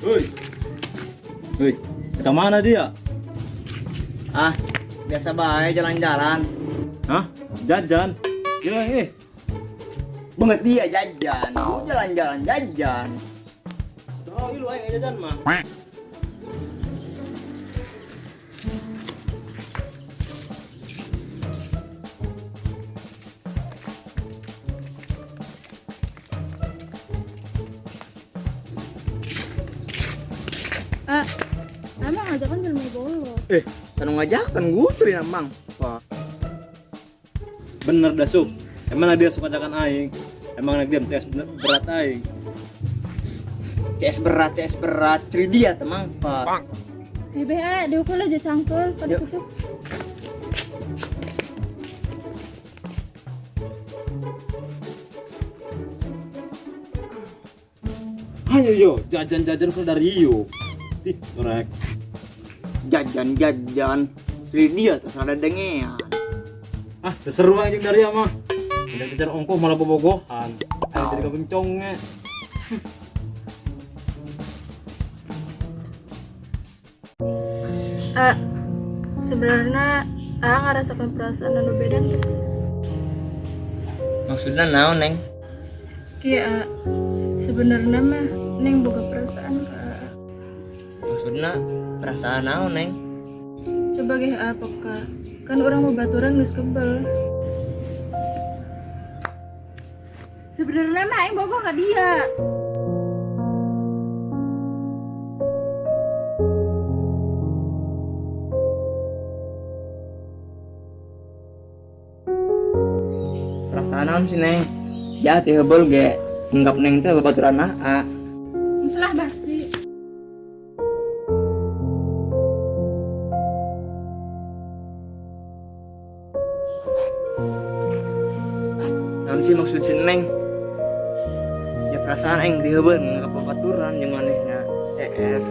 Woi. Woi, ke mana dia? Ah, biasa bae jalan-jalan. Hah? Jajan? Gila eh. Banget dia jajan. Gua jalan-jalan jajan. Oh, ilu aing jajan mah. Ah, emang ngajakan jelema bolos. Eh, sanu ngajakan gua cerita mang. Wah, Bener dah Sup. Emang dia suka ajakan aing. Emang dia CS berat aing. CS berat, CS berat. Ceri dia temang, Pak. Bebe, diukur aja cangkel pada Yuk. kutu. Ayo yo, jajan-jajan ke dari yo. Ih, rek. Jajan-jajan. Ceri dia terus ada dengean. Ah, seru anjing dari mah. Jajan-jajan ongkoh malah bobogohan. Ayo jadi kambing conge. Ah, sebenarnya ah ngerasakan perasaan anu beda teh sih. Maksudnya naon, Neng? Kia, ah, sebenarnya mah Neng boga perasaan ka Aa. Maksudnya perasaan naon, Neng? Coba ge ah peka. Kan orang mau baturan geus kebel. Sebenarnya mah aing bogoh ka dia. Perasaan naon sih, Neng? Ya teh heubeuh ge. Anggap Neng teh babaturan Aa. Masalah basi. Naon sih maksud si Neng? Ya perasaan aing teh heubeul nganggap babaturan jeung manehna CS.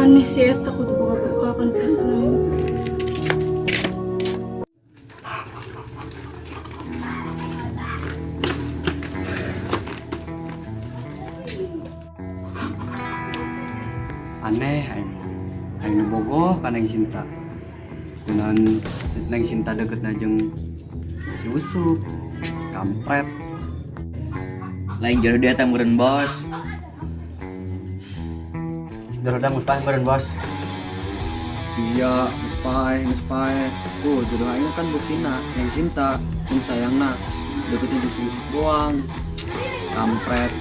Aneh sih eta kudu boga-boga kan perasaan aing. Aneh aing. Aing nu bogoh ka Neng Sinta. Kunaon Neng Sinta deketna jeung si Usup. Kampret. Lain jodoh dia teh meureun bos. Jodoh dah geus paeh meureun bos. Iya, geus paeh, geus paeh. Tuh, jodoh aing kan buktina Neng Sinta mun sayangna deketna jeung si Usup doang. Kampret.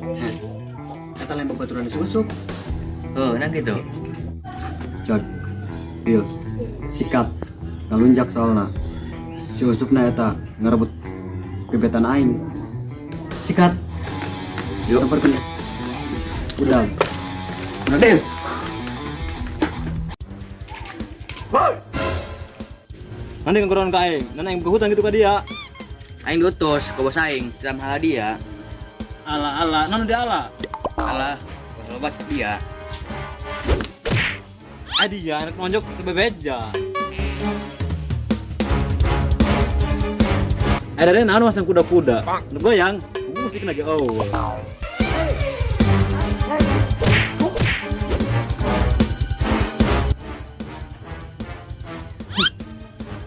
Heh, eta lain babaturan si Usup. Heuh, nah gitu. Jod, Bil, sikat, ngalunjak soalna. Si Usupna eta ngerebut gebetan aing. Sikat. Yuk. Samperkeun. Udah. Udah deh. Nanti ngekurangan ka aing, nan aing buka hutang gitu ka dia. Aing diutus ke bos aing dalam hal dia. Ala ala, nan dia ala. Alah, bos loba dia. Adi ya, anak nonjok ke bebeja. Ada deh, naon masang kuda-kuda. Nu goyang, musik lagi oh.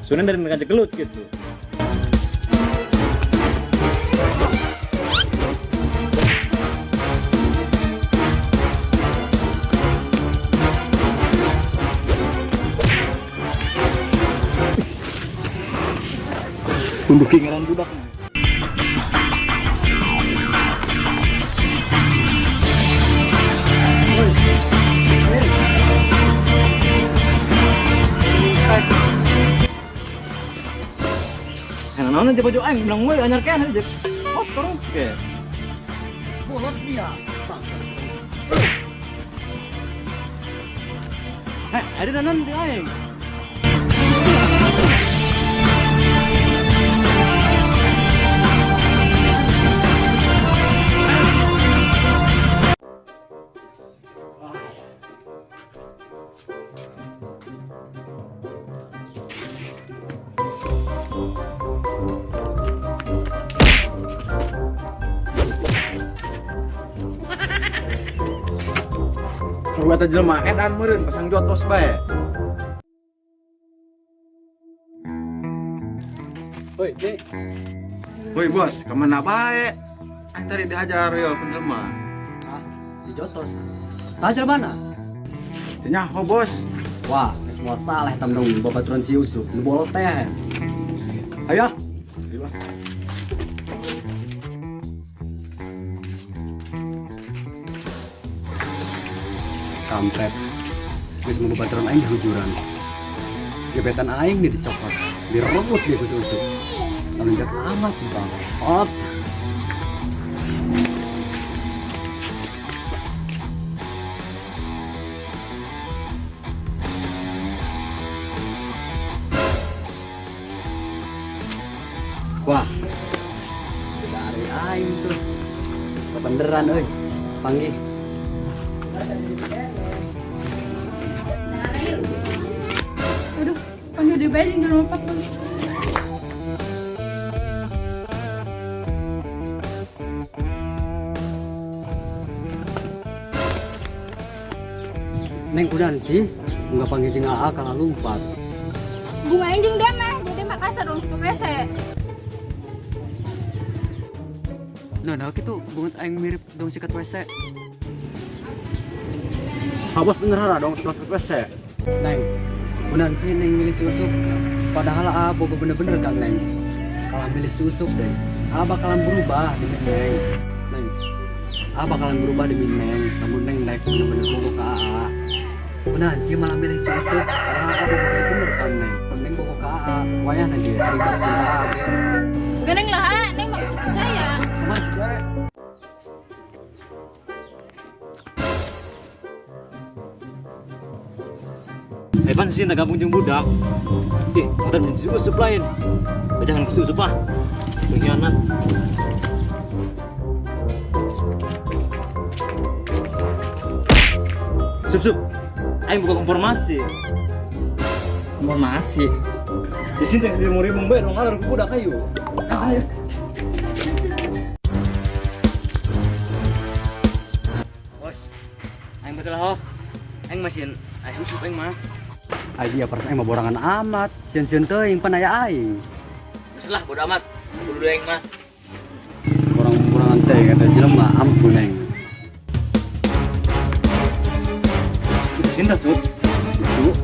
Sunan dari mereka gelut gitu. Tunduk ngaran budak. Nah, naon aja baju aing bilang gue anyar kan aja. Kotor oke. Bolot dia. Heh, ada nanan di aing. Boga teh jelema edan meureun pasang jotos bae. Hoi, Ki. Woi bos, kemana bae? Aing tadi dihajar ya ku jelema. Ah, dijotos. Saja mana? Teu nyaho bos. Wah, geus moal salah eta dong babaturan si Yusuf. Nu bolot teh. Ayo. Ayo, ah. Kampret. Geus mau babaturan aing dihujuran. Gebetan aing nih dicopot, direbut dia ku si Yusuf. Lalu amat bangsat. Wah, dari aing tuh. Kebeneran euy. Panggih. Aduh, panggil deui bae jeung jelema 4 tuh. Neng udah sih, nggak panggil jeung AA kalah lumpat. Bunga aing jeung dia mah, jadi makasar dong si WC. Nah, gitu bunga aing mirip dong sikat WC. Ah bos bener hara dong sikat WC. Neng, bener sih Neng milih si Usup. Padahal AA bogo bener-bener kan Neng. Kalau milih si Usup deh, AA bakalan berubah demi Neng. Neng, AA bakalan berubah demi Neng. Namun Neng naik bener-bener bogo ke AA. Bener sih malah milih si Usup. Padahal AA bogo bener-bener kan Neng. Neng bogo ke AA, wayah nanti ribet cinta AA. Gak Neng lah, A. Neng mah geus percaya. Mas, gue. Evan sih nak gabung jeung budak. Ih, ntar jeung si Usup lain. Jangan ke si Usup ah. Pengkhianat. Sup sup. Aing buka informasi. Informasi. Di sini teh ribu bae dong ngalor ku budak ayo. Ah, ayo. Bos, aing betul ho. Aing masih aing Usup aing mah. Ai dia perasaan aing mah borangan amat. Sieun-sieun teuing pan aya aing. Geus lah bodo amat. Kudu aing mah. Borang-borangan teh kata jelema ampun aing. Kita cinta sup. Itu.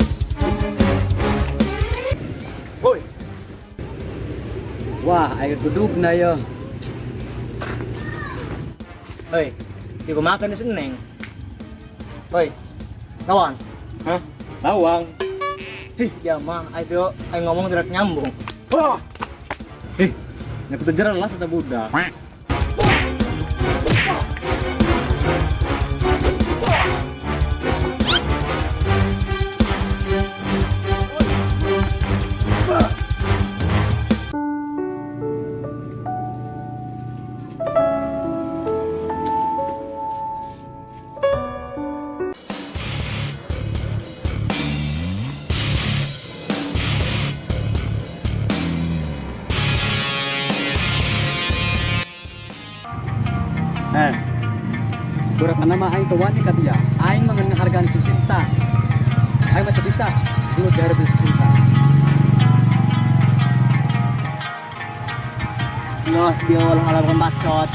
Woi, Wah, aing dudukna ye. hoi. Ieu kumaha si Neng? Woi. Kawan. Hah? Lawang. Hih, ya mah aing aing ngomong tidak nyambung. Wah. Eh, nya ketejaran lah serta budak. Eh. Berapa nama aing teu wani ka dia. Aing mah ngehargaan si Sinta. Aing mah teu bisa gelut dari si Sinta. Los dia walau alam bacot.